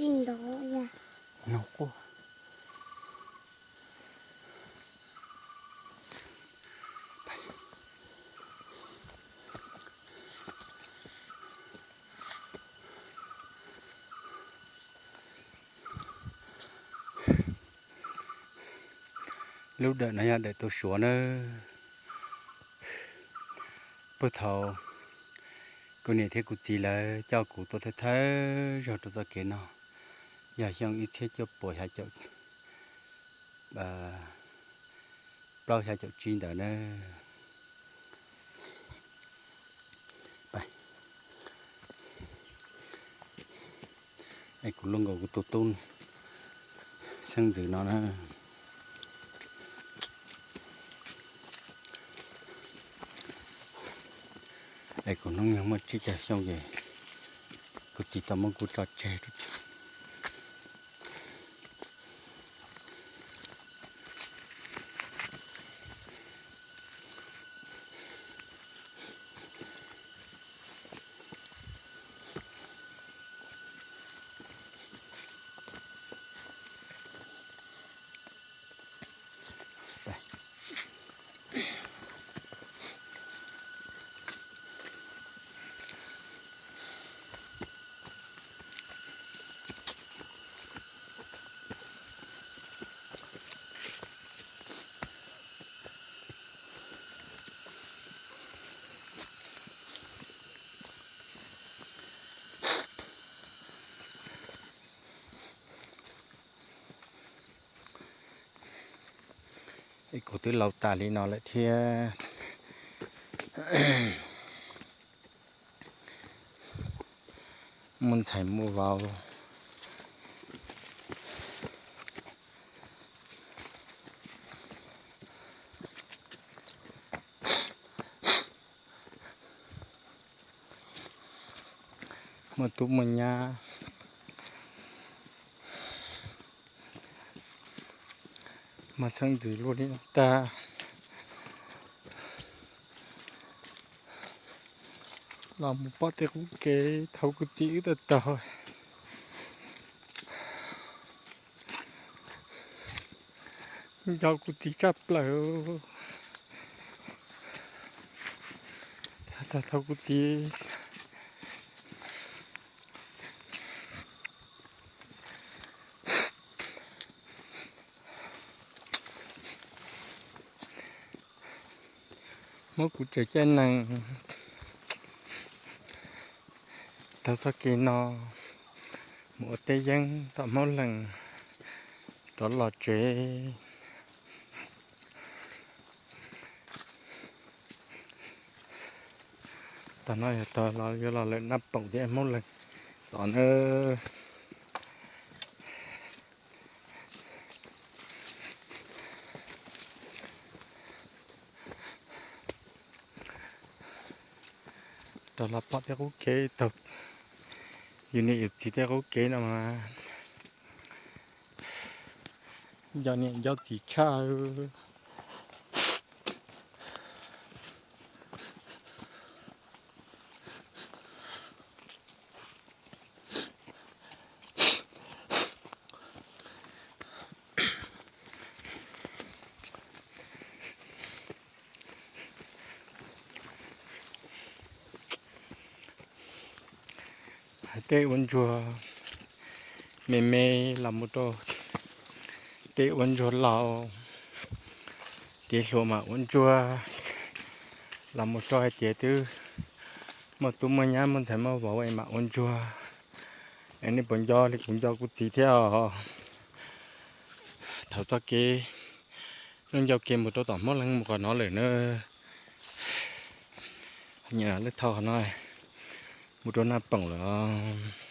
Tsis ntov ya. No quaj. Lub dawm no yog dawm tu suav nawb. Puag thaum kuv niam thiab kuv txiv lawv coj kuv tuaj thawj thawj zaug rau txoj kev no, yog xyoo ib txhiab cuaj puas xya caum plaub xya caum tsib ntawd na. Es kuv luaj nkaus kuv tus tub xeeb ntxwv no na. Es kuv hnub nyoog muaj tsib caug xyoo ces kuv txiv tau muab kuv tso tseg. Es kuv twb laus tas li no lawm thiab. Muaj ntxhais muaj vauv, muaj tub muaj nyab, mas xeeb ntxwv luaj li no tag. Los mus pom tej qub kev thaum kuv txiv wb tau taug, nco kuv txiv tshaj plaws. Xav txog thaum kuv txiv muab kuv tsev caij nees taug txoj kev no mus ua teb yeeb tom Hmoob Lees rov los tsev. Tag no yog tag los yuav los lawm Naj Poom thiab Hmoob Lees tod na. Rov los pom tej qub kev taug yus niam yus txiv tej qub kev no mas nco niam nco txiv tshaj. Hais tej ua ntsuag me me los mus rau tej ua ntsuag laus, kev hluas mas ua ntsuag los mus rau hais tias twb muaj tub muaj nyab muaj ntxhais muaj vauv es mam ua ntsuag. Es nej puas nco li kuv nco kuv txiv thiab os? Thaum txoj kev no nco kev mus rau tom Hmoob Lees mus qhov no lawm na. Nyiam lawv thauj qhov no mus rau Naj Poom lawm os.